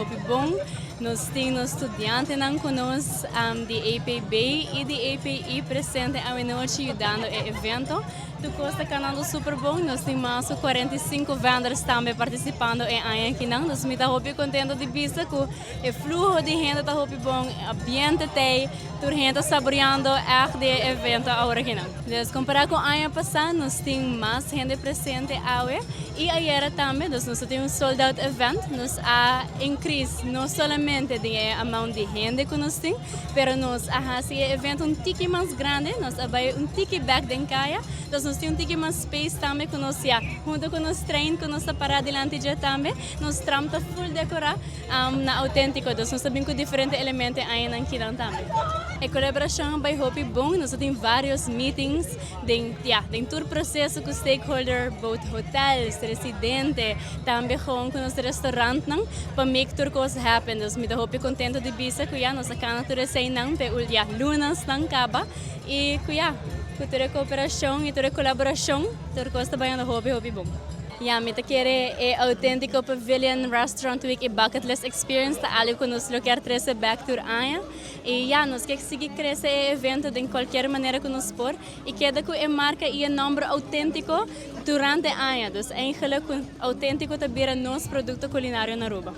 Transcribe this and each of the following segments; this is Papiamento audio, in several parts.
hopi bon. Nos tin nos studiantenan cu nos di APB y di API presente awenochi yudando e evento. Tur cos ta canando super bon. Nos tin mas cu 45 vendors tambe participando e aña akinan. Dus mi ta hopi contento di bisa cu e fluho di hende ta hopi bon, ambiente t'ey, tur hende ta saboreando echt di e evento awor akinan. Dus compara cu aña pasa nos tin mas hende presente awe y ayera tambe, dus nos ta tin un sold out event. Nos a increase no solamente den e amount di hende cu nos tin, pero nos a haci e evento un tiki mas grandi, nos a bay un tiki bek den caya, dus nos tin un tiki mas space tambe cu nos ya hunto cu nos trein cu nos ta para dilanti dje tambe. Nos tram ta full decora na Autentico, dus nos ta bin cu diferente elemento e añanan kinan tambe. E colaboracion a bay hopi bon, nos a tin varios meetings den, ya, den tur proceso cu stakeholder, both hotels, residente, tambe gewoon cu nos restaurantnan pa make tur cos happen. Dus mi ta hopi contento di bisa cu ya nos a cana tur eseinan p'e ul, ya, lunasnan caba y cu ya, cu tur e cooperacion y tur e colaboracion tur cos ta bayando hopi hopi bon. Ya, mi ta kere e Autentico Pavilion Restaurant Week y Bucket List Experience ta algo cu nos lo kier trece bek tur aña. Y ya, nos kier sigui crece e evento den cualkier manera cu nos por y keda cu e marca y e nomber Autentico durante aña. Dus eigenlijk cu Autentico ta bira nos producto culinario na Aruba.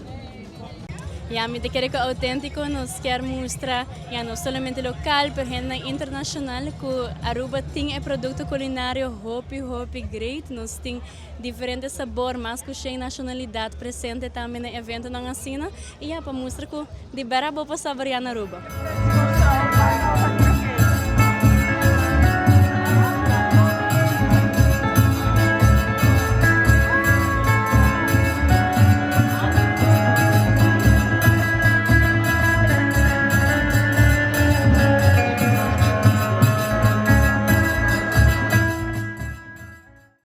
Ya, mi ta kere cu Autentico nos kier mustra, ya, no solamente local, pero hendenan internacional cu Aruba tin e producto culinario hopi, hopi great. Nos tin diferente sabor, mas cu shen nacionalidad presente tambe na eventonan asina. Y ya, pa mustra cu di bera bo por saborea na Aruba.